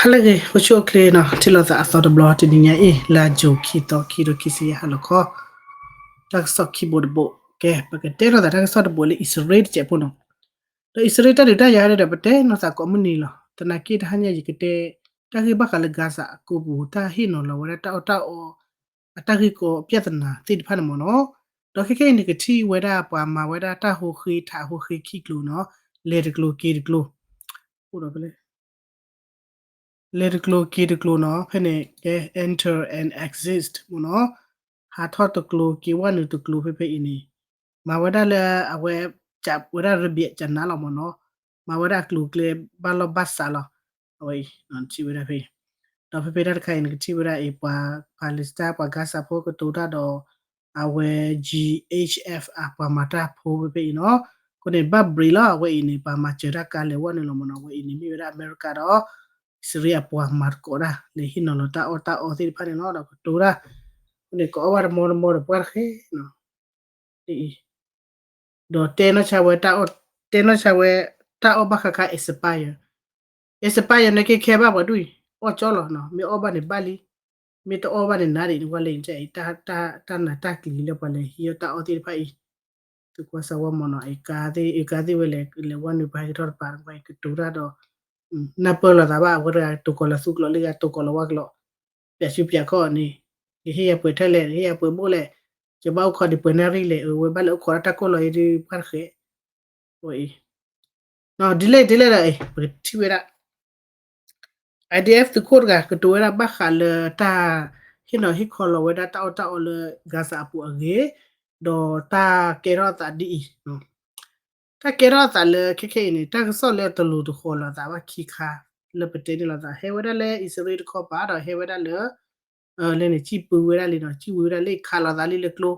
ဟါလၢအဂ့ၤ အိၣ်ဆူၣ်အိၣ်ချ့နီၤ ထံၣ်လိာ်သးအသီတဘျီ တနံၤညါအံၤ လါယူၤခံသီ ခံကထိခံဆံယဲၢ် ဟါလီၤခီ တၢ်ကစီၣ်ခံဘိတဘိ ကဲ ပကတဲလိာ်သးတၢ်ကစီၣ်တဘိလၢအံၣ်စရ့လးတစဲးဖိနီၤ. ဒီးအံၣ်စရ့လးတၢ်ဒုးတၢ်ယၤဒီး ပတဲလိာ်သးကိးမုၢ်နံၤလီၤ. သနာ်က့တဟါညါယကတဲ တၢ်ဂ့ၢ်ဘၣ်ဃးလၢ Gaza အကိပူၤ တၢ်ဟ့ၣ်နီၤလီၤဝဲဒၣ်တၢ်အီၣ်တၢ်အီ အတၢ်ဂ့ၢ်ကီ ပြဿနာ သ့ၣ်တဖၣ်န့ၣ်မ့ၢ်နီၤ. ဒီးခဲခဲအံၤန့ၣ် ကထံၣ်ဝဲဒၣ်ပှၤမၤဝဲဒၣ်တၢ်ဟိဃ့ထးဟိဃ့ခံကျိၤနီၤ, လဲၤတကျိၤက့ၤတကျိၤ, အိၣ်ဒီးဖဲလဲၣ် လဲၤတကျိၤက့ၤတကျိၤနီၤ, ဖဲန့ၣ် ကဲ enter and exit မ့ၢ်နီၤ, ဟးထီၣ်တကျိၤက့ၤဝဲနုာ်တကျိၤဖဲဖဲအံၤန့ၣ်, မၤဝဲဒၣ်လၢအဝဲ ကးဝဲဒၣ်ရဘံးကနါလီၤမ့ၢ်နီၤ, မၤဝဲဒၣ်အကျိၤအကျဲဘၣ်လီၢ်ဘၣ်စးလီၤ, အဝဲအံၤ ထံၣ်ဝဲဒၣ်ဖဲအံၤ, ဒီးဖဲဖဲတၢ်တခါအံၤ နကထံၣ်ဝဲဒၣ်အံၤ ပှၤ Palestine ပှၤ Gaza ဖိကတိၤတၢ်ဒီး အဝဲ G H F အပှၤမၤတၢ်ဖိဖဲဖဲအံၤနီၤ, အဃိန့ၣ် ဘၣ်ဘျ့းလီၤ အဝဲအံၤန့ၣ် ပှၤမၤစၢၤတၢ်ကါလဲၤဝဲနုာ်လီၤမ့ၢ်နီၤ, အဝဲအံၤန့ၣ်မ့ၢ်ဝဲဒၣ်အမဲရကၤဒီး အံၣ်စရ့လးအပှၤမၤသကိးတၢ် လဲၤဟ့ၣ်နီၤလီၤတၢ်အီၣ်တၢ်အီသ့ၣ်တဖၣ်န့ၣ်လီၤ, ဒီးကတိၤတၢ်, အဃိန့ၣ် ကအီၣ်ဘၣ်တမီတမီဒီးပှၢ်တဃဲနီၤ အံၤ, ဒီးတဲနီၢ်ဆါဝဲတၢ်အီၣ်, တဲနီၢ်ဆါဝဲ တၢ်အီၣ်ဘၣ်ဃးခါ expire, expire န့ၣ်က့ခဲဘၣ်ပှၤဒူၣ်အံၤ, အီၣ်ကၠီလီၤနီၤ, မ့ၢ်အီၣ်ဘၣ်န့ၣ်ဘၣ်လံ, မ့ၢ်တအီၣ်ဘၣ်န့ၣ်နါဒံး နကွၢ်လၢအံၤ တၢ်နးတၢ်ကျံၤလၢပှၤလဲၤဟံးအီၣ်တၢ်အီၣ်သ့ၣ်တဖၣ်အံၤ, သုကွၢ်စၢၤဝဲမ့ၢ်နီၤ, အကါသ့ၣ် အကါသ့ၣ်ဝဲလဲၤ လဲၤဝဲနုာ်ပှၤဟဲကထီၣ်တပၤ ပှၤကတိၤတၢ်ဒီး နၢ်ပၢၢ်လိာ်သးဘၣ် အဝဲတဂၤတိၤကီၤလီၤသူကျိာ် လၢဂၤတိၤကီၤလီၤဝါကျိာ်, ပျးဆူပျးခီၣ်န့ၣ်, ယဟ့ၣ်ယၤပှဲၤထဲလဲၣ် ယဟ့ၣ်ယၤပှဲၤဘိၣ်လဲၣ်, ယဘၣ်အိၣ်ခိးဒံးပှဲၤနၣ်ရံၣ်လဲၣ်, အဝဲဘၣ်လဲၤအိၣ်ခိးဒၣ်တၢ်ကိၢ်လီၤအံၤဒုး ပှၢ်တဃဲ, အဝဲအံၤ, ဒ်လဲၣ်ဒ်လဲၣ်ဒီး ပကထံၣ်ဝဲဒၣ် I D F သုးခိၣ်တဂၤ ကတိၤဝဲဒၣ်ဘၣ်ဃးလၢတၢ် ဟ့ၣ်နီၤဟ့ၣ်ခီလီၤဝဲဒၣ်တၢ်အီၣ်တၢ်အီလၢ Gaza အပူၤအဂ့ၢ်, ဒီးတၢ်ကဲထီၣ်အသးဒ်အံၤ, တၢ်ကဲထီၣ်အသးလၢခဲခဲအံၤန့ၣ် တၢ်ကစီၣ်လၢတလိၤတဃီၤလိာ်သးဘၣ်ခံခါ, လၢပတဲန့ၣ်လိာ်သး ဟဲဝဲဒၣ်လၢအံၣ်စရ့လးတခီပၤ ဒီးဟဲဝဲဒၣ်လၢ လဲန့ၣ် စံၣ်ပူၤဝဲဒၣ်လံနီၤ, စံၣ်ဝံၤဝဲဒၣ်လၢခးလိာ်သးလံလၢကျိ,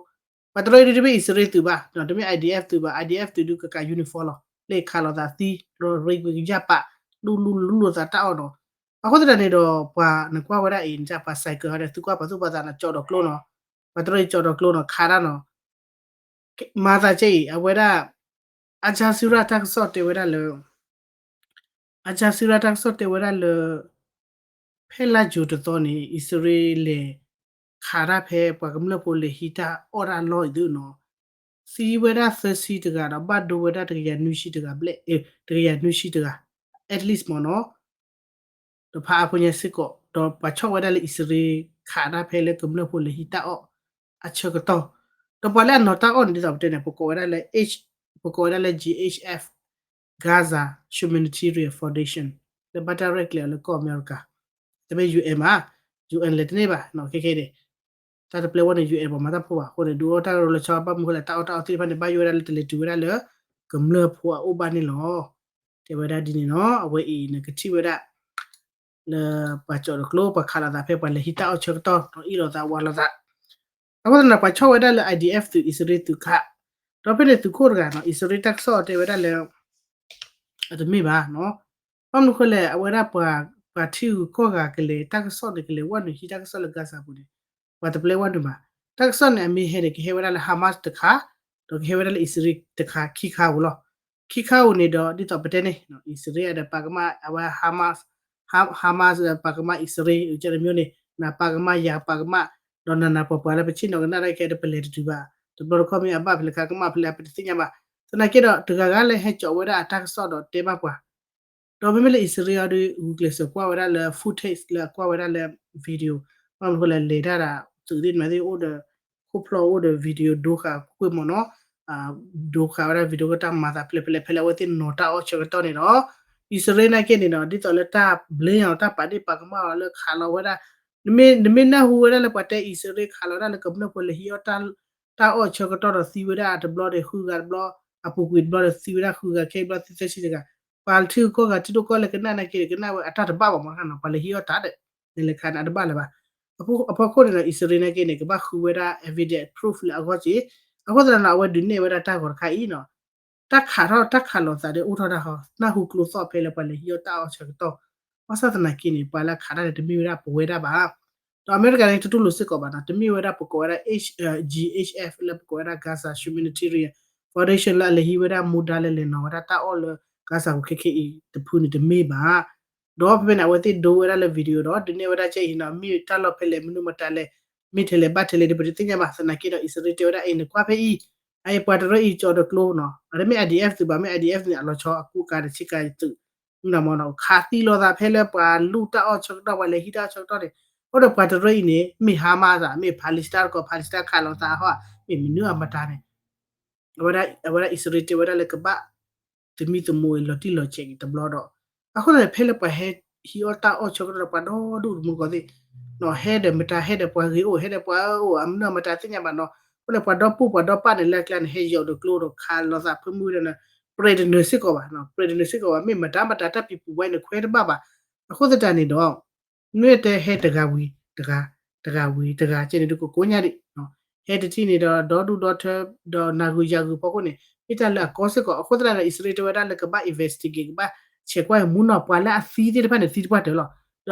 ပှၤတရၢအံၤဒုးတမ့ၢ်အံၣ်စရ့လးသုးဘၣ်, တမ့ၢ် I D F သုးဘၣ်, I D F သုးဒုးကကး uniform လီၤ, လၢခးလိာ်သးသံ, ဒီးရ့ကွံာ်ကယၢ်ပာ်, လူလူလူလိာ်သးတၢ်အီၣ်နီၤ, အဃိသတးန့ၣ်ဒီး ပှၤနကွၢ်ဝဲဒၣ်အံၤ ပှၤ cycle ဟီဒီး သုကွၢ်ပှၤသူၣ်ပှၤသးနီၤ ကၠီဒီးကျိနီၤ, ပှၤတရၢအံၤကၠီဒီးကျိနီၤ ခးတၢ်နီၤ မၤသးကဲအံၤ အဝဲဒၣ် Al Jazeera တၢ်ကစီၣ်တဲဝဲဒၣ်လၢ Al Jazeera တၢ်ကစီၣ်တဲဝဲဒၣ်လၢ ဖဲလါယူၤတသီန့ၣ် အံၣ်စရ့လးလဲၤခးတၢ်ဖဲပှၤကမျၢၢ်ဖိလဲၤဟံးတၢ်အီၣ်တၢ်လီၢ်အံၤသုနီၤ, သံဝဲဒၣ်သၢဆံတဂၤဒီး ဘၣ်ဒိဝဲဒၣ်တကယၤနွံဆံတဂၤဘျဲၣ်, တကယၤနွံဆံတဂၤ at least မ့ၢ်နီၤ ဒီးဖးအါဖိညါစ့ၢ်ကီး ဒီးပှၤဆီၣ်ဝဲဒၣ်လၢအံၣ်စရ့လးခးတၢ်ဖဲလၢကမျၢၢ်ဖိလဲၤဟံးတၢ်အီၣ် အဆၢကတီၢ်, ဒီးပှၤလၢအနီၤတၢ်အီၣ်န့ၣ် ဒ်သိးပတဲန့ၣ် ပကိးဝဲဒၣ်လၢ ပကိးဝဲဒၣ်လၢ G H F Gaza Humanitarian Foundation လၢဘၣ်တၢ်ရဲၣ်ကျဲၤအီၤလၢကီၢ်အမဲရကၤ, တမ့ၢ် U N မး, U N လဲၤတန့ၢ်ဘၣ် ခဲခဲန့ၣ် တၢ်တပျဲဝဲန့ၣ် U N ပှၤမၤတၢ်ဖိဘၣ် အဃိန့ၣ် ဒုးအိၣ်တၢ်ရူလၢဆီဘၣ်မနုၤဃိလဲၣ် တၢ်အီၣ်တၢ်အီသ့ၣ်တဖၣ်န့ၣ် ဘၣ်ယိၣ်ဝဲဒၣ်လၢတလဲၤတုၤဝဲဒၣ်လၢ ကမျၢၢ်ဖိအအိၣ်ဘၣ်န့ၣ်လီၤ. တဲဝဲဒၣ်ဒ်န့ၣ်နီၤ အဝဲအံၤနကထံၣ်ဝဲဒၣ် လၢပှၤကၠီဒီးကျိ ပှၤခးလိာ်သးဖဲပှၤလဲၤဟံးတၢ်အီၣ်ဆၢကတီၢ် ဒီးအ့ၣ်လိာ်သးဝးလိာ်သး အဃိသတးန့ၣ် ပှၤဆီၣ်ဝဲဒၣ်လၢ I D F သုး အံၣ်စရ့လးသုးခး, ဒီးဖဲန့ၣ်သုးခိၣ်တဂၤနီၤ အံၣ်စရ့လးတၢ်ကစီၣ်တဲဝဲဒၣ်လၢ အတမ့ၢ်ဘၣ်နီၤ, ဘၣ်မနုၤဃိလဲၣ် အဝဲဒၣ်ပှၤ ပှၤထံဂုၤကီၢ်ဂၤကလဲၤတၢ်ကစီၣ်န့ၣ် ကလဲၤဝဲနုာ်ဟံးတၢ်ကစီၣ်လၢ Gaza ပူၤန့ၣ် ပှၤတပျဲဝဲနုာ်ဘၣ်. တၢ်ကစီၣ်န့ၣ် အမ့ၢ်ဟဲန့ၣ် ကဟဲဝဲဒၣ်လၢ Hamas တခါ, ဒီးကဟဲဝဲဒၣ်လၢ အံၣ်စရ့လးတခါ ခံခါဧိၤလီၤ. ခံခါဧိၤန့ၣ်ဒီး ဒ်သိးပတဲန့ၣ် အံၣ်စရ့လးဒီးပာ်ကမၣ် အဝဲ Hamas, Hamas ဒီးပာ်ကမၣ်အံၣ်စရ့လး ကဲတမျိုးန့ၣ် နပာ်ကမၣ်ယၤပာ်ကမၣ်, ဒီးနနၤပှၤပှၤလၢပဆ့ၣ်နီၤကနၣ်ဒၣ်ကဲဒီးပလဲၤတတုၤဘၣ်, တဘျီတခီၣ်မ့ၢ်အဘၣ်ဖဲလဲၣ်ခါကမၣ်ဖဲလဲၣ် ပတသ့ၣ်ညါဘၣ်. သနာ်က့ဒီး တဂၤဂၤလၢဟဲကၠီဝဲဒၣ်အတၢ်ကစီၣ်ဒီးတဲဘၣ်ပှၤ ဒီးမ့မ့ၢ်လၢအံၣ်စရ့လးအံၤဒီး ဂုာ်ကျဲးစၢးကွၢ်ဝဲဒၣ်လၢ footage လၢအကွၢ်ဝဲဒၣ်လၢ video, ဘၣ်မနုၤဃိလဲၣ် လဲၤတၢ်ဒီး သုးသ့ၣ်တဖၣ်သ့ၣ်အိၣ်ဒီး ခိၣ်ဖျီၣ်အိၣ်ဒီး video ဒိဃာ်ကွ့ၢ်မ့ၢ်နီၤ, ဒိဃာ်ဝဲဒၣ် video ကတၢ်မၤသးဖဲလဲၣ်ဖဲလဲၣ်ဖဲလဲၣ် အဝဲသ့ၣ်နီၤတၢ်အီၣ်ဆၢကတီၢ်န့ၣ်ဒီး အံၣ်စရ့လးနာ်က့န့ၣ်ဒီး ဒ်သိးလၢတၢ်ဘျ့အီၤ တၢ်ပာ်ဒ့ၣ်ပာ်ကမၣ်အီၤလၢခးလီၤဝဲဒၣ်, နမ့ၢ်နၢ်ဟူဝဲဒၣ်လၢပှၤတဲအံၣ်စရ့လးခးလီၤဝဲဒၣ်လၢ ကမျၢၢ်ဖိလဲၤဟံးအီၣ် တၢ်အီၣ်ဆၢကတီၢ်ဒီးသံဝဲဒၣ်တဘျီဒီးဃုဂၤတဘျီ, အပူၤကွံာ်တဘျီဒီးသံဝဲဒၣ်ဃုဂၤခဲအံၤတဘျီသံသၢဆံတဂၤ, ပှၤထံဂုၤကီၢ်ဂၤထံဒိၣ်ကီၢ်လဲၢ်ကနၣ်နာ်က့ဒီး ကနၣ်ဝဲအတၢ်တဘၣ်ဘၣ်မ့ၢ်နီၤ ပှၤလဲၤဟံးအီၣ်တၢ်ဒီး နလဲၤခးန့ၣ်အတဘၣ်လၢၤဘၣ်. အဖီခိၣ်န့ၣ်ဒီး အံၣ်စရ့လးနာ်က့န့ၣ် ကဘၣ်ဃုဝဲဒၣ် evidence proof လၢအဂီၢ်က့, အဃိသတးဒီး အဝဲဒုးနဲၣ်ဝဲဒၣ်တၢ်ဂီၤတခါအံၤနီၤ တၢ်ခးထီၣ်တၢ်ခးလိာ်သးဒီးအိၣ်ထီၣ်တၢ်ဃီ နၢ်ဟူကျိသီၣ်ဖဲလၢပှၤလဲၤဟံးအီၣ်တၢ်အီၣ်ဆၢကတီၢ်, ဘၣ်ဆၣ်သနာ်က့န့ၣ် ပှၤလၢခးတၢ်န့ၣ် တမ့ၢ်ဝဲဒၣ်ပဝဲဒၣ်ဘၣ်. ဒီးအမဲရကၤန့ၣ် တတူၢ်လိာ်စ့ၢ်ကီးဘၣ်နီၤ တမ့ၢ်ဝဲဒၣ်ပကိးဝဲဒၣ် G H F လၢပကိးဝဲဒၣ် Gaza Humanitarian Foundation လၢအလဲၤဟံးဝဲဒၣ်မူဒါလၢလဲၤနီၤဝဲဒၣ်တၢ်အီၣ်လၢ Gaza ပူၤခဲခဲအံၤတဖုန့ၣ်တမ့ၢ်ဘၣ်. ဒီးဖဲဖဲန့ၣ် အဝဲသ့ၣ်ဒိဝဲဒၣ်လၢ video ဒီး ဒုးနဲၣ်ဝဲဒၣ်ကဲအံၤနီၤ မ့ၢ်တၢ်လီၢ်ဖဲလဲၣ် မနုၤမတၤလဲၣ် မ့ၢ်ထဲလဲၣ်ဘၣ်ထဲလဲၣ်ဒီး ပတသ့ၣ်ညါဘၣ် သနာ်က့ဒီး အံၣ်စရ့လးတဲဝဲဒၣ် အံၤနကွၢ်ဖဲအံၤ အအံၤပှၤတရၢအံၤ ကၠီၤဒီးကျိနီၤ အတမ့ၢ် I D F သုးဘၣ် မ့ၢ် I D F န့ၣ် အလီၤဆီအကူအကၤဒီးဆ့ကၤသုး မ့ၢ်မနီၤ ခးသံလိာ်သးဖဲလၢပှၤလူၢ်တၢ်အီၣ်ဆၢကတီၢ် ပှၤလဲၤဟံးတၢ်အီၣ်ဆၢကတီၢ်န့ၣ် အိၣ်ဒီးပှၤတရၢအံၤန့ၣ် မ့ၢ် Hamas ဧါ မ့ၢ် Palestine တကီၢ် Palestine ခးလိာ်သးဟီ မ့ၢ်မနုၤအမတၤန့ၣ် အဝဲဒၣ်အံၣ်စရ့လးတဲဝဲဒၣ်လၢကဘၣ် သမံသမိးအံၤလီၤတံၢ်လီၤဆဲးက့ၤတဘျီဒီး အဃိသတးန့ၣ် ဖဲလၢပှၤဟဲဟံးအီၣ်တၢ်အီၣ်ဆၢကတီၢ်ဒီး ပှၤဒီဒူၣ်တမူတကိးသ့ၣ် ဟဲဒီးမတၤ ဟဲဒီးပှၤဂ့ၤအိၣ် ဟဲဒီးပှၤအၢအိၣ် အမနုၤအမတၤသ့ၣ်ညါဘၣ်နီၤ အဃိန့ၣ် ပှၤဒီပူၣ်ပှၤဒီပၢ်န့ၣ် လၢအကျါန့ၣ် ဟဲယီၤဒီးကျိဒီး ခးလိာ်သးဖၢမုၢ်ဒီး ပြဲးတနၢၤစ့ၢ်ကီးဘၣ် ပြဲးတနၢၤစ့ၢ်ကီးဘၣ် မ့ၢ်မတၤမတၤ တၢ်ပံၤပူၤဝဲန့ၣ် ခွဲးတဘၣ်ဘၣ် အဃိသတးန့ၣ်ဒီး မ့ၢ်တဲဟဲတဂၤဝံၤတဂၤ တဂၤဝံၤတဂၤ ကဲန့ၣ်ဒုးကကိးညါဒံး ဟဲတထံၣ်န့ၣ်ဒီး ဒီဒူၣ်ဒီထၢ ဒီးနၢ်ဂုၤယၢ်ဂုၤဖီခိၣ်န့ၣ် မ့ၢ်တၢ်လၢအကီစ့ၢ်ကီး အဃိသတးဒီး အံၣ်စရ့လးတဲဝဲဒၣ်လၢကဘၣ် investigate ကဘၣ်ဆဲးကွၢ်မူနီၤ ပှၤလၢအသံသ့ၣ်တဖၣ်န့ၣ် သံတပှၢ်တၢၢ်လီၤ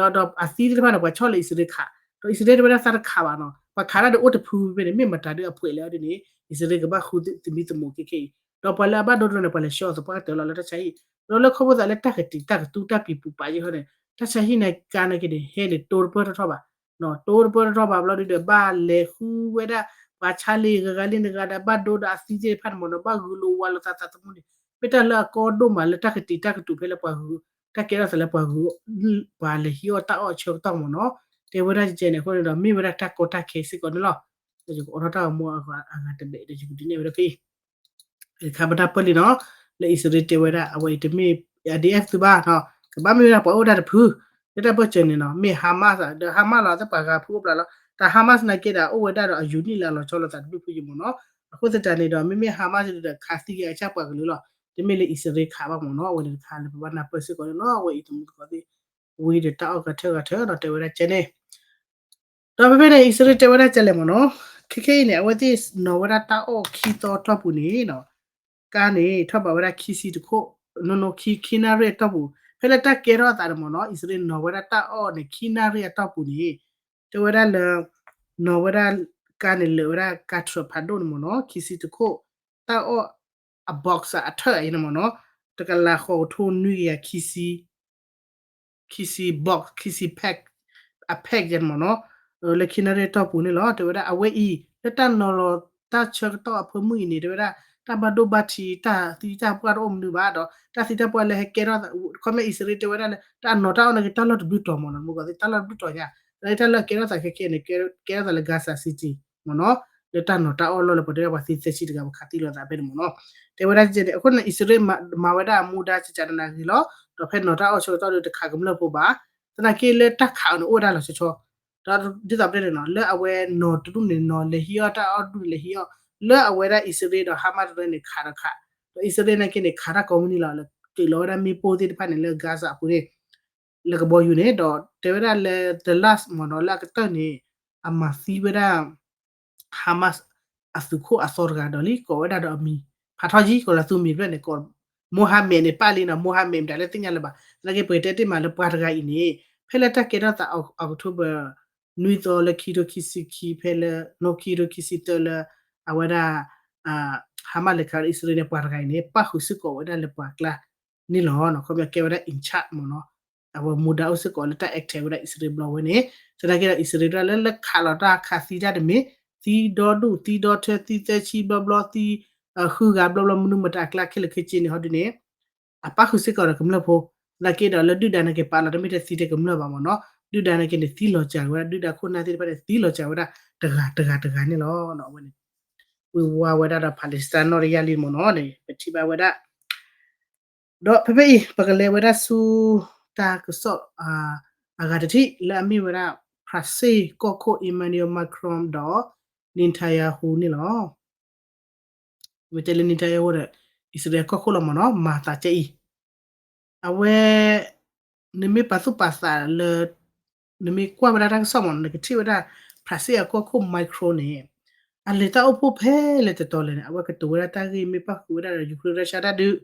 ဒီး ဒီးအသံသ့ၣ်တဖၣ်န့ၣ် ပှၤဆီၣ်လၢအံၣ်စရ့လးခး ဒီးအံၣ်စရ့လးတဲဝဲဒၣ်သးတခးဘၣ်နီၤ ပှၤခးတၢ်ဒီးအိၣ်တဖုဖဲန့ၣ် မ့ၢ်မတၤဒုးအဖှဲးလဲၣ်အီၤဒ်န့ၣ် အံၣ်စရ့လးကဘၣ်ဃုသံသမိးခဲကဲအံၤ ဒီးပှၤလၢအဘၣ်ဒိတရၢန့ၣ် ပှၤလဲၤဆှၢအီၤသပှၢ်ကတၢၢ်လီၤလၢတၢ်ဆါဟံၣ် ဒီးလၢခီဖျိသးလၢတၢ်ကတံာ်တၢ်ကတူၢ်တၢ်ပံၤပူၤပာ်ယဲၢ်ဟီန့ၣ် တၢ်ဆါဟံၣ်န့ၣ်ကါန့ၣ်က့န့ၣ် ဟဲန့ၣ် တိတပၢၢ်ထီၣ်ထီၣ်ဘၣ် တိတပၢၢ်ထီၣ်ထီၣ်ဘၣ်ဘျီဒုဒီး ဘၣ်လဲၤဃုဝဲဒၣ် ပှၤဆါလံဂၤဂၤလံနဂၤဒီး ဘၣ်ဒိဒီးအသံသ့ၣ်တဖၣ်န့ၣ်မ့ၢ်နီၤ ဘၣ်ဂုာ်လိာ်ဝးလိာ်သးသးသမူန့ၣ် မ့ၢ်တၢ်လၢအကီဒိၣ်မးလၢတၢ်ကတံာ်တၢ်ကတူၢ်ဖဲလၢပှၤဂုာ် တၢ်ကဲထီၣ်သးလၢပှၤဂုာ် ပှၤလဲၤဟံးအီၣ်တၢ်အီၣ်ဆၢကတီၢ်မ့ၢ်နီၤ တဲဝဲဒၣ်ကဲန့ၣ် အဃိန့ၣ်ဒီး မ့ၢ်ဝဲဒၣ်တၢ်ကီတၢ်ခဲစ့ၢ်ကီးန့ၣ်လီၤ. ယကအိးထီၣ်တၢ်ဂီၤမူအဂၤတဘ့ၣ်ဒီး ယကဒုးနဲၣ်ဝဲဒၣ်ဖဲအံၤ တခါပနၢ်ပၢၢ်လံနီၤ လၢအံၣ်စရ့လးတဲဝဲဒၣ် အဝဲအံၤတမ့ၢ် I D F သုးဘၣ်နီၤ ကဘၣ်မ့ၢ်ဝဲဒၣ်ပှၤအိၣ်ဒၣ်တဖု လၢတၢ်ပၢၢ်စၢၤန့ၣ်နီၤ မ့ၢ် Hamas ဒီး Hamas လီၤ သ့ၣ်ပှၤဂၤဖုအိၣ်ဘျီလီၤ တၢ် Hamas နာ်က့ဒီး အိၣ်ဝဲဒၣ်ဒီးအ unit လၢအလီၤဆီလိာ်သးတဘျုးဖုယံၤမ့ၢ်နီၤ အဃိသတးန့ၣ်ဒီး မ့မ့ၢ် Hamas ဒုဒီး ခးသံက့ၤအကစၢ်ပှၤကလုာ်လီၤ တမ့ၢ်လၢအံၣ်စရ့လးခးဘၣ်မ့ၢ်နီၤ အဝဲန့ၣ်တခါလၢပဘၣ်နၢ်ပၢၢ်စ့ၢ်ကီးန့ၣ်လီၤ အဝဲအံၤတမူတကိးသ့ၣ် ဝံၤဒီးတၢ်အီၣ်ဂၤထၢဂၤထၢဒီးတဲဝဲဒၣ်ကဲန့ၣ် ဒီးဖဲဖဲန့ၣ် အံၣ်စရ့လးတဲဝဲဒၣ်ကဲလဲၣ်မ့ၢ်နီၤ ခဲခဲအံၤန့ၣ် အဝဲသ့ၣ်နီၤဝဲဒၣ်တၢ်အီၣ်ခံသီအတီၢ်ပူၤန့ၣ်နီၤ ကါန့ၣ် ထီၣ်ဘးဝဲဒၣ်ခံဆံတခိၣ် နီၢ်နီၢ်ခံ ခံနၣ်ရံၣ်အတီၢ်ပူၤ ဖဲလၢတၢ်ကဲထီၣ်အသးန့ၣ်မ့ၢ်နီၤ အံၣ်စရ့လးနီၤဝဲဒၣ်တၢ်အီၣ်န့ၣ် ခံနၣ်ရံၣ်အတီၢ်ပူၤန့ၣ် တဲဝဲဒၣ်လၢ နီၤဝဲဒၣ် ကါန့ၣ်လၢာ်ဝဲဒၣ်ကါထြၢၣ်ဖးဒိၣ်န့ၣ်မ့ၢ်နီၤ ခံဆံတခိၣ် တၢ်အီၣ်အ box အထၢၣ်အံၤန့ၣ်မ့ၢ်နီၤ တကလးဃိးကထိနွံကယၤခံဆံ ခံဆံ box ခံဆံ pack အ pack ယဲန့ၣ်မ့ၢ်နီၤ လၢခံနၣ်ရံၣ်အတီၢ်ပူၤန့ၣ်လီၤ တဲဝဲဒၣ်အဝဲအံၤ လၢတၢ်နီၤလီၤတၢ်ဆၢကတီၢ်အဖၢမုၢ်အံၤန့ၣ် တဲဝဲဒၣ် တၢ်ဘၣ်ဒိဘၣ်ထံး တၢ်သံတၢ်ပှၢ်တအိၣ်မနုၤဘၣ်ဒီး တၢ်သံတၢ်ပှၢ်လၢဟဲကဲထီၣ်သး ခီမ့ၢ်အံၣ်စရ့လးတဲဝဲဒၣ်လၢ တၢ်နီၤတၢ်အီၣ်နာ်က့ တၢ်လီၢ်တဘျုးတီၤမ့ၢ်နီၤ မ့ၢ်ကီးသ့ၣ် တၢ်လီၢ်တဘျုးတီၤညါ လၢတၢ်လၢကဲထီၣ်သးခဲခဲန့ၣ် ကဲထီၣ်သးလၢ Gaza City မ့ၢ်နီၤ လၢတၢ်နီၤတၢ်အီၣ်လီၢ်လၢပှၤတဲဒၣ်ပှၤသံသၢဆံတဂၤ ပှၤခးသံလိာ်သးဖဲန့ၣ်မ့ၢ်နီၤ တဲဝဲဒၣ်ကဲန့ၣ် အဃိန့ၣ် အံၣ်စရ့လးမၤဝဲဒၣ်အမူဒါကကနဂ့ၤလီၤ ဒီးဖဲနီၤတၢ်အီၣ်ဆၢကတီၢ်ဒီးတခးကမျၢၢ်ဖိဘၣ် သနာ်က့လၢတၢ်ခးအီၤန့ၣ်အိၣ်ဝဲဒၣ်လီၤဆီဆီ ဒီးဒ်သိးပတဲန့ၣ်နီၤ လၢအဝဲနီၤတဒူၣ်န့ၣ်နီၤ လဲၤဟံးအီၣ်တၢ်အီၣ်ဒူၣ်န့ၣ်လဲၤဟံးအီၣ် လၢအဝဲဒၣ်အံၣ်စရ့လးဒီး Hamas တရၢန့ၣ် ခးဒီးခး ဒီးအံၣ်စရ့လးနာ်က့န့ၣ် ခးတၢ်ကိးမုၢ်နံၤလီၤ လၢက့ၤလီၤဝဲဒၣ်မ့ၣ်ပိၢ်သ့ၣ်တဖၣ်န့ၣ် လၢ Gaza အပူၤန့ၣ် လၢကဘီယူၤန့ၣ် ဒီးတဲဝဲဒၣ်လၢ the last မ့ၢ်နီၤ လၢအကတၢၢ်န့ၣ် အမၤသံဝဲဒၣ် Hamas အသုးခိၣ်အသီတဂၤဒီးလံ ကိးဝဲဒၣ်ဒီးအမံၤ ဖးထီယံၤ ကိးလၢသုမံၤဖျၢၣ်န့ၣ် ကိး Mohammed န့ၣ် ပၢ်လံနီၤ Mohammed မတၤလၢသ့ၣ်ညါလၢၤဘၣ် သနာ်က့ပကတဲတ့ၢ်မးလၢပှၤတဂၤအံၤန့ၣ် ဖဲလၢတၢ်ကဲထီၣ်သး October နွံသီလၢခံထိခံဆံခံ ဖဲလၢ နီၢ်ခံထိခံဆံသၢလၢ အဝဲဒၣ် Hamas လဲၤခးဝဲဒၣ်အံၣ်စရ့လးန့ၣ် ပှၤတဂၤအံၤန့ၣ် ပၣ်ဃုာ်စ့ၢ်ကီးဝဲဒၣ်လၢပှၤကျါန့ၣ်လီၤ ခီပညီကဲဝဲဒၣ် in charge မ့ၢ်နီၤ အဝဲမူဒါအိၣ်စ့ၢ်ကီးလၢတၢ် attack ဝဲဒၣ်အံၣ်စရ့လးဘျီဝဲန့ၣ် သနာ်က့ဒီးအံၣ်စရ့လးလၢ လၢခးလီၤတၢ်ခးသံတၢ်တမ့ၢ် သံဒီဒူၣ် သံဒီထၢ သံသၢဆံဘျီဘျီ သံ ဃုဂၤဘျီဘျီ မနုၤမတၤအကျါခဲလၢာ်ခဲဆ့န့ၣ် ဟီဒုန့ၣ် အပၣ်ဃုာ်စ့ၢ်ကီးဒီးကမျၢၢ်ဖိ သနာ်က့ဒီးလၢဒုၣ်ဒါနာ်က့ ပာ်လီၤတမ့ၢ်ထဲသံထဲကမျၢၢ်ဘၣ်မ့ၢ်နီၤ ဒုၣ်ဒါနာ်က့န့ၣ် သံလီၤစှၤဝဲဒၣ် ဒုၣ်ဒါခိၣ်နၢ်သ့ၣ်တဖၣ်န့ၣ် သံလီၤစှၤဝဲဒၣ် တဂၤတဂၤတဂၤန့ၣ်လီၤ အဝဲန့ၣ် ဝံၤဝါဝဲဒၣ်ဒီး Palestine နီၢ်တယၢ်လံမ့ၢ်နီၤ ပထံၣ်ဘၣ်ဝဲဒၣ် ဒီးဖဲဖဲအံၤ ပကလဲၤဝဲဒၣ်ဆူ တၢ်ကစီၣ် အဂၤတထံၣ် လၢအမ့ၢ်ဝဲဒၣ် ဖရၣ်စ့ၣ်ကီၢ်ခိၣ် Emmanuel Macron ဒီး Netanyahu န့ၣ်လီၤ မ့ၢ်တဲလၢ Netanyahu ဒီး အံၣ်စရ့လးကီၢ်ခိၣ်လီၤမ့ၢ်နီၤ မၤသးကဲအံၤ အဝဲ နမ့ၢ်ပာ်သူၣ်ပာ်သးလၢ နမ့ၢ်ကွၢ်ဝဲဒၣ်တၢ်ကစီၣ်မ့ၢ်နီၤ နကထံၣ်ဝဲဒၣ် ဖရၣ်စ့ၣ်အကီၢ်ခိၣ် Macron န့ၣ် အလဲၤတၢ်အိၣ်ဖှိၣ်ဖဲလဲၣ်တတီၤလဲၣ်န့ၣ် အဝဲကတိၤဝဲဒၣ်တၢ်ဂ့ၢ်မ့ၢ်ပၣ်ဃုာ်ဝဲဒၣ်ဒီး Ukraine Russia တၢ်ဒုး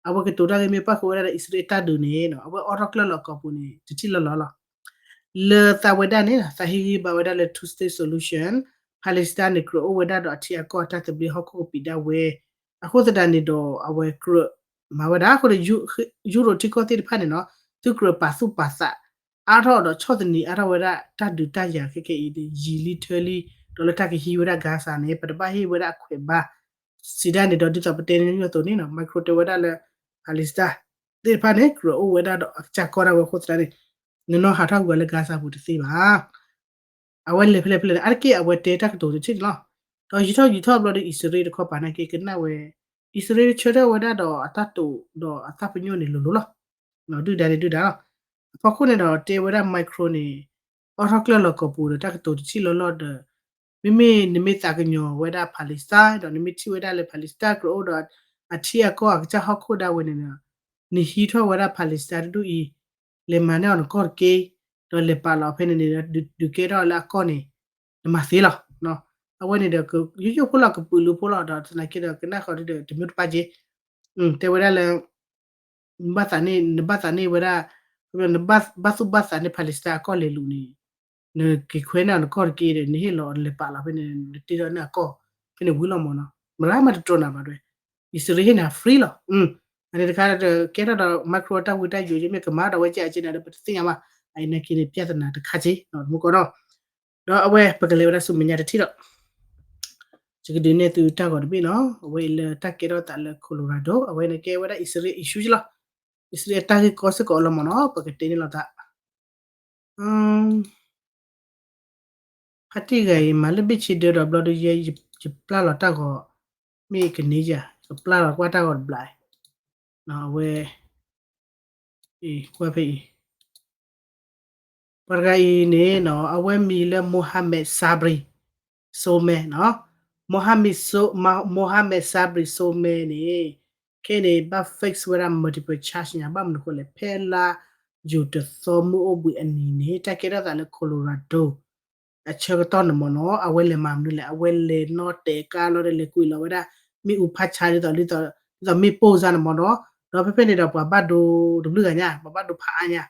အဝဲကတိၤတၢ်ဂ့ၢ်မ့ၢ်ပၣ်ဃုာ်ဝဲဒၣ်ဒီး အံၣ်စရ့လးတၢ်ဒုးန့ၣ် အဝဲအိးထီၣ်ကျၢၢ်လီၤအကိာ်ပူၤန့ၣ် တထံၣ်လီၤလီၤလီၤ လၢသးဝဲဒၣ်န့ၣ် သးဟ့ၣ်ဂံၢ်ဘါဝဲဒၣ်လၢ two state solution Palestine န့ၣ် ကြၢးအိၣ်ဝဲဒၣ်ဒီးအထံအကီၢ်အတၢ်သဘျ့ဟီၣ်ခိၣ်ကပံာ်ဒၣ်ဝဲ အဃိသတးန့ၣ်ဒီး အဝဲကြၢးမၤဝဲဒၣ်အဃိဒီး ယူရိၣ်ထံကီၢ်သ့ၣ်တဖၣ်န့ၣ်နီၤ သုကြၢးပာ်သူၣ်ပာ်သး အါထီၣ်ဒီးဆီၣ်သနံးအါထီၣ်ဝဲဒၣ်တၢ်ဒုးတၢ်ယၤခဲခဲအံၤ ယံာ်လံထၢလံ ဒီးလၢတၢ်ကဟံးဝဲဒၣ် Gaza န့ၣ် ပတဘၣ်ဟ့ၣ်ဝဲဒၣ်အခွဲးဘၣ် စံးဒၣ်န့ၣ်ဒီး ဒ်သိးပတဲန့ၣ်အသိးန့ၣ် Macron တဲဝဲဒၣ်လၢ Palestine သ့ၣ်တဖၣ်န့ၣ် ကြၢးအိၣ်ဝဲဒၣ်ဒီးအကစၢ်ကီၢ်ဒၣ်ဝဲအဃိသတးန့ၣ် နနီၢ်ဟးထီၣ်ကွံာ်ဝဲလၢ Gaza ပူၤတသ့ဘၣ်. အဝဲလဲၤဖဲလဲၣ်ဖဲလဲၣ်န့ၣ် အါတက့ၢ်အဝဲတဲတၢ်ကတိၤတထံၣ်န့ၣ်လီၤ. ဒီးယံာ်ထီၣ်ယံာ်ထီၣ်ဘျီဒီး အံၣ်စရ့လးတခီပၤနာ်က့ ကနၣ်ဝဲ အံၣ်စရ့လးဆၢထၢၣ်ဝဲဒၣ်ဒီးအတၢ်တိာ်ဒီးအတၢ်ပညိၣ်န့ၣ်လိၤလိၤလီၤ. ဒုၣ်ဒါန့ၣ်ဒုၣ်ဒါလီၤ. အဖီခိၣ်န့ၣ်ဒီးတဲဝဲဒၣ် Macron န့ၣ် အိးထီၣ်ကျၢၢ်လီၤကီၢ်ပူၤဒီးတၢ်ကတိၤတထံၣ်လီၤလီၤဒီး မ့မ့ၢ်နမ့ၢ်သးကညီၤဝဲဒၣ် Palestine ဒီးနမ့ၢ်ထံၣ်ဝဲဒၣ်လၢ Palestine ကြၢးအိၣ်ဒီးအထံအကီၢ်အကစၢ်ဟီၣ်ခိၣ်ဒၣ်ဝဲန့ၣ် နဟံးထီၣ်ဝဲဒၣ် Palestine တဒူၣ်အံၤ လဲၤမၤန့ၢ်အီၤနကီၢ်တက့ၢ် ဒီးလဲၤပာ်လီၤဖဲန့ၣ်န့ၣ် ဒုးကဲထီၣ်လၢအကီၢ်န့ၣ် နမၤသ့လီၤ. အဝဲန့ၣ်ဒီး ယိယိဖိလီၤ ကပုာ်လုးဖိလီၤ ဒီးသနာ်က့ဒီးကနၣ်ဃီၤဒ်ဒီးတမ့ၢ်တပၢ်က့ တဲဝဲဒၣ်လၢ ဘၣ်သးန့ၢ် နဘၣ်သးန့ၢ်ဝဲဒၣ် နဘၣ်သူၣ်ဘၣ်သးန့ၢ် Palestine အကီၢ်လဲၤလူၤန့ၣ် နက့ၤခွဲန့ၢ်အီၤနကီၢ်တက့ၢ်ဒီး နဟ့ၣ်လီၤလဲၤပာ်လီၤဖဲန့ၣ် နတ့ထီၣ်န့ၢ်အကီၢ် ဖဲန့ၣ်ဝံၤလီၤမၢ်နီၤ မရၤမၤတတြီနၤဘၣ်ဒွဲၣ် အံၣ်စရ့လးဟ့ၣ်နၤ free လီၤ. အန့ၣ်တခါဒီးကဲထီၣ်ဒီး Macron တၢ်ဝံတၢ်ယိာ် ယမ့ၢ်ကမၤဒီးဝဲကဲအက့န့ၣ်ဒီး ပတသ့ၣ်ညါဘၣ် အအံၤနာ်က့န့ၣ် ပြဿနာတခါက့ တမူကီဒီး ဒီးအဝဲပကလဲၤဝဲဒၣ်ဆူမဲာ်ညါတထံၣ်ဒီး ယကဒုးနဲၣ်သုတၢ်ဂီၤတဘ့ၣ်နီၤ အဝဲအံၤလၢတၢ်ကဲထီၣ်သးလၢ Colorado အဝဲန့ၣ်ကဲဝဲဒၣ်အံၣ်စရ့လး issue က့လီၤ. အံၣ်စရ့လးအတၢ်ဂ့ၢ်ကီစ့ၢ်ကီးလီၤမၢ်နီၤ ပကတဲန့ၣ်လီၤသး ဖါတံၢ်ဂၤအံၤ မၤလၢဘ့ၣ်ဆ့ဒၢဒီးဘျီဒီး ယပျၢ်လီၤတၢ်ဂီၤ မ့ၢ်ကန့ၢ်ယၤ ကပျၢ်လီၤကွၢ်တၢ်ဂီၤတဘျီ အဝဲ အံၤကွၢ်ဖဲအံၤ ပှၤတဂၤအံၤန့ၣ်နီၤ အဝဲမံၤလၢ Mohammed Sabri Someh နီၤ Mohammed So- Mohammed Sabri Someh န့ၣ် ခဲအံၤန့ၣ် ဘၣ် fix ဝဲဒၣ် multiple charge ညါ ဘၣ်မနုၤဃိလဲၣ် ဖဲလါယူၤတသီမုၢ်အိၣ်ဘှံးအနံၤန့ၣ် တၢ်ကဲထီၣ်သးလၢ Colorado အဆၢကတီၢ်န့ၣ်မၢ်နီၤ အဝဲလဲၤမၤမနုၤလဲၣ် အဝဲလဲၤနီၣ်တဲာ်ကါလီၤဒီးလဲၤကွံာ်လီၤဝဲဒၣ် မ့ၣ်အူဖးဆါဒ်သိး ဒ်သိး မ့ၣ်ပိၢ်စါန့ၣ်မၢ်နီၤ ဒီးဖဲဖဲန့ၣ်ဒီးပှၤဘၣ်ဒိတဘျုးဂၤညါ ပှၤဘၣ်ဒိဖးအါညါ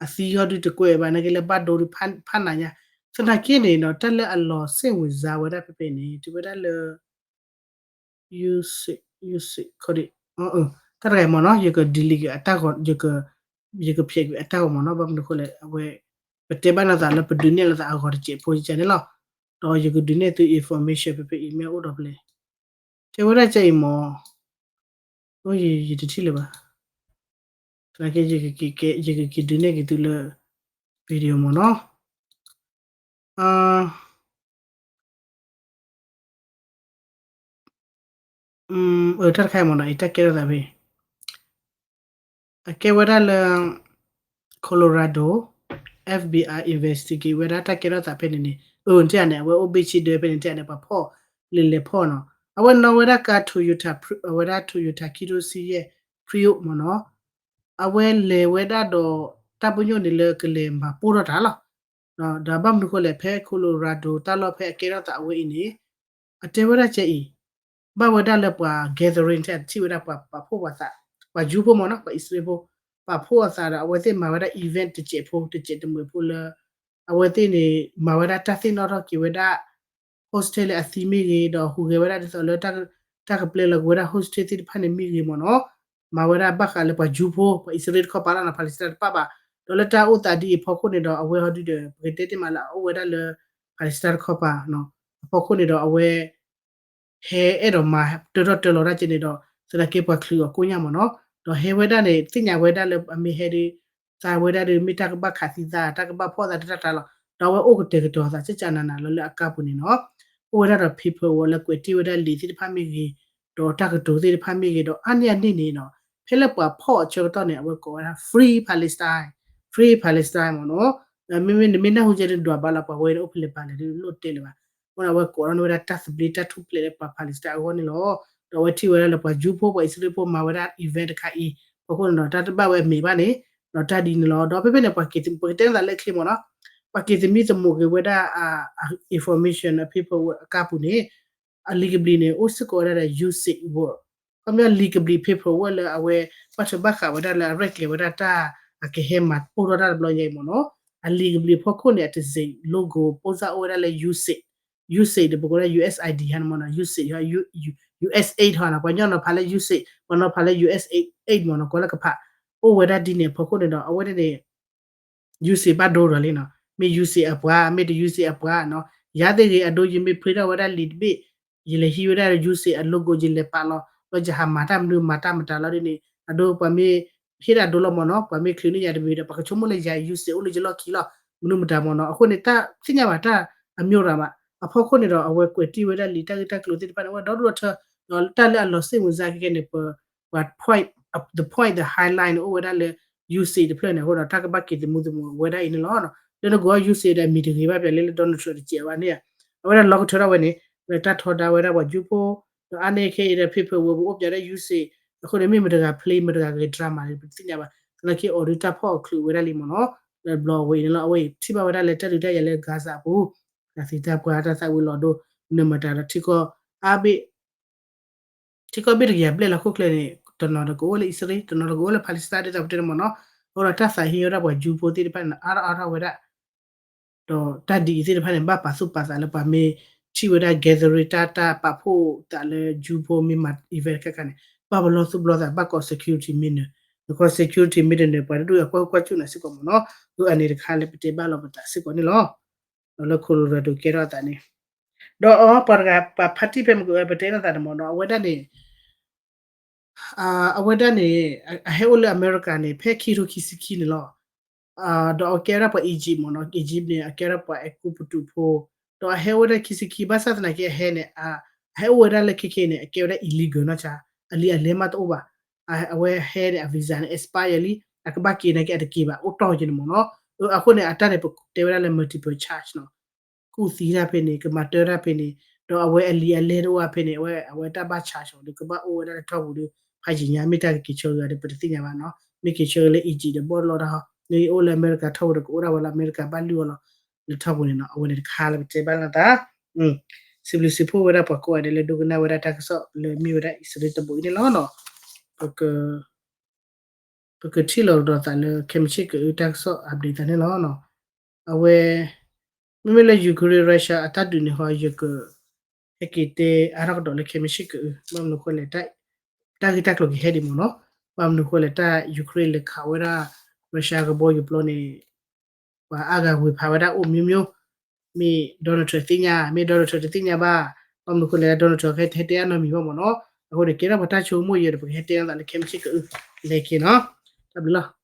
အသံဂီၢ်ဒုတကွဲးဘၣ် နာ်က့လၢဘၣ်ဒိဖးနးညါ သနာ်က့န့ၣ်နီၤ တၢ်လၢအလီၤစ့ၣ်ဝင်စါဝဲဒၣ်ဖဲဖဲန့ၣ် တုၤဝဲဒၣ်လၢ ယူစ့ ယူစ့ ခီဒံ တၢ်တဂၤအံၤမ့ၢ်နီၤ ယက delete က့ၤအတၢ်ဂီၤ ယက ယကဖျဲးကွံာ်အတၢ်ဂီၤမ့ၢ်နီၤ ဘၣ်မနုၤအဃိလဲၣ် အဝဲ ပတဲဘၣ်နီၢ်သးလၢပဒုးနဲၣ်လီၤသးအဂီၤတစဲးဖိယကန့ၣ်လီၤ ဒီးယကဒုးနဲၣ်သု information ဖဲဖဲအံၤမ့ၢ်အိၣ်ဒီးဖဲလဲၣ် တဲဝဲဒၣ်ကဲအံၤမ့ၢ် အိ ယတထံၣ်လၢၤဘၣ် သနာ်က့ ယကက့ၤဒုးနဲၣ်က့ၤသုလၢ video မ့ၢ်နီၤ တၢ်တခါအံၤမ့ၢ်နီၤ အံၤတၢ်ကဲထီၣ်သးဖဲ အကဲဝဲဒၣ်လၢ Colorado FBI investigate ဝဲဒၣ်တၢ်ကဲထီၣ်သးဖဲန့ၣ်န့ၣ် အၢ နထံၣ်ဧါန့ၣ် အဝဲအိၣ်ဘ့ၣ်ဆ့ဒၢဖဲန့ၣ် နထံၣ်ဧါန့ၣ် ပှၤဖီၣ်လံာ်လဲၤဖီၣ်နီၤ အဝဲနီၣ်ဝဲဒၣ်ကါ Toyota အဝဲဒၣ် Toyota ခံထိဆံယဲၢ် Prius မ့ၢ်နီၤ အဝဲလဲၤဝဲဒၣ်ဒီး တၢ်ပညိၣ်န့ၣ်လၢကလဲၤမၤပိၢ်ထီၣ်တၢ်လီၤ ဒီးဘၣ်မနုၤဃိလဲၣ် ဖဲ Colorado တၢ်လီၢ်ဖဲအကဲထီၣ်သးအဝဲအံၤန့ၣ် အတဲဝဲဒၣ်ကဲအံၤ ဘၣ်ဝဲဒၣ်လၢပှၤ gathering ထဲအထံၣ်ဝဲဒၣ်ပှၤပာ်ဖှိၣ်ပှၤသး ပှၤယူဖိမ့ၢ်နီၤ ပှၤအံၣ်စရ့လးဖိ ပာ်ဖှိၣ်အသးဒီး အဝဲသ့ၣ်မၤဝဲဒၣ် event တစဲးဖိ တစဲးတမှဲးဖိလၢ အဝဲသ့ၣ်န့ၣ် မၤဝဲဒၣ်တၢ်သ့ၣ်နီၣ်ထီၣ်က့ၤဝဲဒၣ် hostage လၢအသံမ့ၢ်ဂ့ၤ ဒီးဟူးဂဲၤဝဲဒၣ်ဒ်သိးလၢ တၢ်ကပျဲလီၤက့ၤဝဲဒၣ် hostage သ့ၣ်တဖၣ်န့ၣ်မ့ၢ်ဂ့ၤမ့ၢ်နီၤ မၤဝဲဒၣ်ဘၣ်ဃးလၢပှၤယူဖိ ပှၤအံၣ်စရ့လးတခီပၤလီၤနီၤ Palestine တပၣ်ဘၣ် ဒီးလၢတၢ်အိၣ်သးဒ်အံၤအဖီခိၣ်န့ၣ်ဒီး အဝဲဟီဒုဒီး ပကတဲတ့ၢ်မးလၢအအိၣ်ဝဲဒၣ်လၢ Palestine တခီပၤ အဖီခိၣ်န့ၣ်ဒီးအဝဲ ဟဲအဲၣ်ဒိးမၤတၢထီၣ်တၢလီၤဒၣ်ကဲန့ၣ်ဒီး သနာ်က့ပှၤချုးအီၤကိညၢ်မ့ၢ်နီၤ ဒီးဟဲဝဲဒၣ်န့ၣ် သ့ၣ်ညါဝဲဒၣ်လၢအမ့ၢ်ဟဲဒုး သးဝဲဒၣ်ဒုး မ့ၢ်တၢ်ကဘၣ်ခးသံသး တၢ်ကဘၣ်ဖီၣ်သးတၢ်တၢ်တၢ်လီၤ ဒီးအဝဲအိၣ်ကတဲာ်ကတီၤသး ကကနးနးလီၤလၢအကါပူၤန့ၣ်နီၤ အိၣ်ဝဲဒၣ်ဒီး paperwork လၢကွဲးတ့ၢ်ဝဲဒၣ်လံာ်သ့ၣ်တဖၣ်မ့ၢ်ဂ့ၤ ဒီးတၢ်ကတိၤသ့ၣ်တဖၣ်မ့ၢ်ဂ့ၤ ဒီးအါန့ၢ်အန့ၣ်န့ၣ်နီၤ ဖဲလၢပှၤဖီၣ်အဆၢကတီၢ်န့ၣ် အဝဲကိးဝဲဒၣ် free Palestine free Palestine မ့ၢ်နီၤ မ့မ့ၢ်နမ့ၢ်နၢ်ဟူကဲန့ၣ် ဒွးဘၣ်လီၤပှၤဝဲန့ၣ် အိၣ်ဖဲလဲၣ်ပာ်လဲၣ်ဒုးလိၣ်တဲလၢၤဘၣ် အဃိန့ၣ် အဝဲကိးထီၣ်န့ၢ်ဝဲဒၣ်တၢ်သဘျ့တၢ်ထူၣ်ဖျဲးလၢပှၤ Palestine အဂီၢ်န့ၣ်လီၤ. ဒီးအဝဲထံၣ်ဝဲဒၣ်လၢပှၤယူဖိ ပှၤအံၣ်စရ့လးဖိ မၤဝဲဒၣ် event တခါအံၤ အဖီခိၣ်န့ၣ်ဒီး တၢ်တဘၣ်ဝဲအမဲာ်ဘၣ်န့ၣ် ဒီးတၢ်ဒ်န့ၣ်လီၤ. ဒီးဖဲဖဲန့ၣ် ပှၤက့ၤ ပကတဲန့ၣ်သးလၢချ့မ့ၢ်နီၤ ပှၤက့ၤသမံသမိးက့ၤဝဲဒၣ် information အ paperwork အကါပူၤန့ၣ် အလံာ်ကဘျံးန့ၣ် အိၣ်စ့ၢ်ကီးဝဲဒၣ်ဒီး usage word ခီပညီလံာ်ကဘျံး paperwork လၢအဝဲ ဘၣ်ထွဲဘၣ်ဃးဝဲဒၣ်လၢအရဲၣ်ကျဲၤဝဲဒၣ်တၢ် အကဟဲမၤပိၢ်ထီၣ်တၢ်တဘျီညါအံၤမ့ၢ်နီၤ အလံာ်ကဘျံးအဖီခိၣ်န့ၣ် အတစ့း logo ပိၢ်စၢ်အိၣ်ဝဲဒၣ်လၢ usage usage ဒီးပကိးဝဲဒၣ် USID ဟါန့ၣ်မ့ၢ်နီၤ usage ဟါ USAID ဟါနီၤ ပှၤကညီနီၤဖးလၢ usage ပှၤနီၤဖးလၢ USAID မ့ၢ်နီၤ ကိးလၢကဖး အိၣ်ဝဲဒၣ်ဒ်န့ၣ်အဖီခိၣ်န့ၣ်ဒီး အဝဲဒၣ်န့ၣ် USAID ဘၣ်ဒိဒီးလံနီၤ, မ့ၢ် USAID အပှၤ မ့ၢ်တ USAID အပှၤနီၤ, ယၤသ့ၣ်ဂ့ၤအဒိ ယမ့ၢ်ဖျ့ထီၣ်ဝဲဒၣ်လံာ်တဘ့ၣ်, ယလဲၤဟံးဝဲဒၣ် USAID အ logo ယလဲၤပာ်လီၤ, ဒီးယဟးမၤတၢ်မနုၤမၤတၢ်မတၤလီၤဒ်န့ၣ် အဒိပှၤမ့ၢ်ဟ့ၣ်ဒၣ်ဒိလီၤမ့ၢ်နီၤ, ပှၤမ့ၢ်ချုးန့ၢ်ယၤတမံၤဒီး ပှၤကဆိကမိၣ်လၢယၤ USAID အိၣ်လၢယလီၢ်ခံလီၤ, မနုၤမတၤမ့ၢ်နီၤ, အဃိန့ၣ် တၢ်သ့ၣ်ညါဘၣ်တၢ်အမျိုးရးမး, အဖီခိၣ်န့ၣ်ဒီး အဝဲကွဲးတံၢ်ဝဲဒၣ်လံာ်တၢ်ဂ့ၢ်တၢ်ကျိၤသ့ၣ်တဖၣ်န့ၣ် အိၣ်ဝဲဒီဒိၣ်ထၢ, ဒီးတၢ်လၢအလီၤစ့ၣ်မုာ်စါခဲခဲန့ၣ် ပ ပှၤ point, the point, the highlight န့ၣ် အိၣ်ဝဲဒၣ်လၢ USAID တဖျၢၣ်န့ၣ်အဃိဒီး တၢ်ကဘၣ်က့ၤသမူသမိးဝဲဒၣ်အံၤန့ၣ်လီၤ. လၢနကီၢ် USAID ဒီးအမံၤတဂ့ၤဘၣ်ပျဲလၢ လၢ Donald Trump တစဲးဘၣ်န့ၣ်, အဝဲဒၣ်လီကထၢထီၣ်ဝဲန့ၣ် လၢတၢ်ထီဒါဝဲဒၣ်ပှၤယူဖိ, ဒီးအါန့ၢ်ခဲအံၤဒီး paperwork ပအိၣ်ပၠးဒၣ် USAID အဃိန့ၣ် မ့ၢ်မတဂၤဖျ့မတဂၤဂဲၤ drama န့ၣ် ပတသ့ၣ်ညါဘၣ်, သနာ်က့ အီၤဒုးတၢ်ဖီၣ်အီၤချုးဝဲဒၣ်လံမ့ၢ်နီၤ, လၢဘျီအဝဲအံၤန့ၣ်လီၤ, အဝဲအံၤထံၣ်ဘၣ်ဝဲဒၣ်လၢတၢ်ဒုးတၢ်ယၤလၢ Gaza အပူၤ, တၢ်သံတၢ်ပှၢ်တၢ်သးဝံၤလီၤဒိ မနုၤမတၤဒီး ထံကီၢ်အါဘ့ၣ် ထံကီၢ်ဘ့ၣ်တကယၤဘျဲၣ်လၢဟီၣ်ခိၣ်ချၢန့ၣ် တနီၤဒီးကအိၣ်လၢအံၣ်စရ့လး, တနီၤဒီးကအိၣ်လၢ Palestine ဒ်သိးပတဲန့ၣ်မ့ၢ်နီၤ, အဃိဒီးတၢ်သးဟ့အီၣ်ဒၣ်ပှၤယူဖိသ့ၣ်တဖၣ်န့ၣ် အါထီၣ်အါထီၣ်ဝဲဒၣ်, ဒီးတၢ်ဒ်အံၤသ့ၣ်တဖၣ်န့ၣ် ဘၣ်ပာ်သူၣ်ပာ်သးလၢပှၤမ့ၢ်ထံၣ်ဝဲဒၣ် gathering တၢ် တၢ်ပာ်ဖှိၣ်သးလၢယူဖိမ့ၢ်မၤ event တခါခါန့ၣ် ဘၣ်ပလီၢ်သူၣ်ပလီၢ်သး ဘၣ်ကိး security မ့ၢ်နၢၤ, နကီၢ် security မ့ၢ်တနၢၤ ပှၤတဒူၣ်အကွၢ်ကွၢ်စူၣ်နၤစ့ၢ်ကီးမ့ၢ်နီၤ, အန့ၣ်တခါလၢပတဲဘၣ်လီၤပသးစ့ၢ်ကီးန့ၣ်လီၤ, ဒီးလၢ Colorado ကဲထီၣ်အသးန့ၣ် ဒီးအပှၤတဂၤ ပှၤဖါတံၢ်ဖဲမ့ၢ်ကပတဲန့ၢ်သးန့ၣ်မ့ၢ်နီၤ, အဝဲဒၣ်န့ၣ် အဝဲဒၣ်န့ၣ် အဟဲအိၣ်လၢအမဲရကၤန့ၣ် ဖဲခံကထိခံဆံခံန့ၣ်လီၤ, ဒီးအကဲဝဲဒၣ်ပှၤ Egypt မ့ၢ်နီၤ, Egypt န့ၣ် အကဲဝဲဒၣ်ပှၤအဲၤကူပတူးဖိ, ဒီးအဟဲအိၣ်ဝဲဒၣ်ခံဆံခံ ဘၣ်ဆၣ်သနာ်က့အဟဲန့ၣ် အဟဲအိၣ်ဝဲဒၣ်လၢခဲခဲန့ၣ် အကဲဝဲဒၣ် illegal နီၢ်ဆါ, အလံာ်အလဲၢ်မးတအိၣ်ဘၣ်, အဝဲဟဲန့ၣ် အ visa န့ၣ် expire လံ, အကဘၣ်က့ၤနာ်က့အတက့ၤဘၣ် အိၣ်တီၢ်က့ၤန့ၣ်မ့ၢ်နီၤ, အဃိန့ၣ် အတၢ်န့ၣ် ပတဲဝဲဒၣ်လၢ multiple charge နီၤ, ကူၣ်သံတၢ်ဖဲန့ၣ် ကမၤတၢ်တၢ်ဖဲန့ၣ်, ဒီးအဝဲအလံာ်အလဲၢ်တအိၣ်ဖဲန့ၣ် အဝဲ အဝဲတၢ်ဘၣ် charge အီၤဒီး ကဘၣ်အိၣ်ဝဲဒၣ်လၢထီပူၤဒီး ဖးယံာ်ညါ မ့ၢ်တၢ်ကက့ၤဆၢဂ့ၤအီၤဒီး ပတသ့ၣ်ညါဘၣ်နီၤ, မ့ၢ်က့ၤဆၢဂ့ၤလၢ Egypt ဒီးဘီၣ်လီၤတၢ်ဟီ, မ့ၢ်အိၣ်လၢအမဲရကၤထီပူၤဒီး ကအိၣ်ဒၣ်ဝဲလၢအမဲရကၤဘၣ်လုၢ်အီၤလီၤ, လၢထီပူၤန့ၣ်နီၤ, အဝဲန့ၣ်တခါလၢပတဲဘၣ်လၢသး စံးဘျုးစံးဖှိၣ်ဝဲဒၣ်ပှၤကိးဂၤဒဲးလၢ ဒိကနၣ်ဝဲဒၣ်တၢ်ကစီၣ်လၢမ့ၢ်ဝဲဒၣ်အံၣ်စရ့လးတဘိအံၤန့ၣ်လီၤနီၤ, ပကထံၣ်လိာ်ကဒီးသးလၢ ခဲမုၢ်ဆ့ၣ်ကအု တၢ်ကစီၣ် update သးန့ၣ်လီၤ. အဝဲ မ့မ့ၢ်လၢ Ukraine Russia အတၢ်ဒုးန့ၣ်ဟီ ယက ဟဲက့ၤတဲအါထီၣ်ကဒီးလၢ ခဲမုၢ်ဆ့ၣ်ကအု, ဘၣ်မနုၤဃိလဲၣ် တၢ်ဂ့ၢ်တၢ်ကျိၤကဟဲဒံးမ့ၢ်နီၤ, ဘၣ်မနုၤဃိလဲၣ် တၢ် Ukraine လဲၤခးဝဲဒၣ် Russia ကဘီယူၤပျီန့ၣ် ပှၤအါဂၤဝ့ၤဖးဝဲဒၣ်အိၣ်မ့ၢ်မ့ၢ်, မ့ၢ် Donald Trump သ့ၣ်ညါ, မ့ၢ် Donald Trump တသ့ၣ်ညါဘၣ်, ဘၣ်မနုၤဃိလဲၣ် Donald Trump ဟဲတဲအနီတမံၤဘၣ်မ့ၢ်နီၤ, အဃိန့ၣ် ကဲထီၣ်ပတၢ်ဆိကမိၣ်ယဲဒီး ပကဟဲတဲလိာ်သးလၢ ခဲမုၢ်ဆ့ၣ်ကအု လဲၤက့ၤနီၤ, တၢ်ဘျုးလီၤ.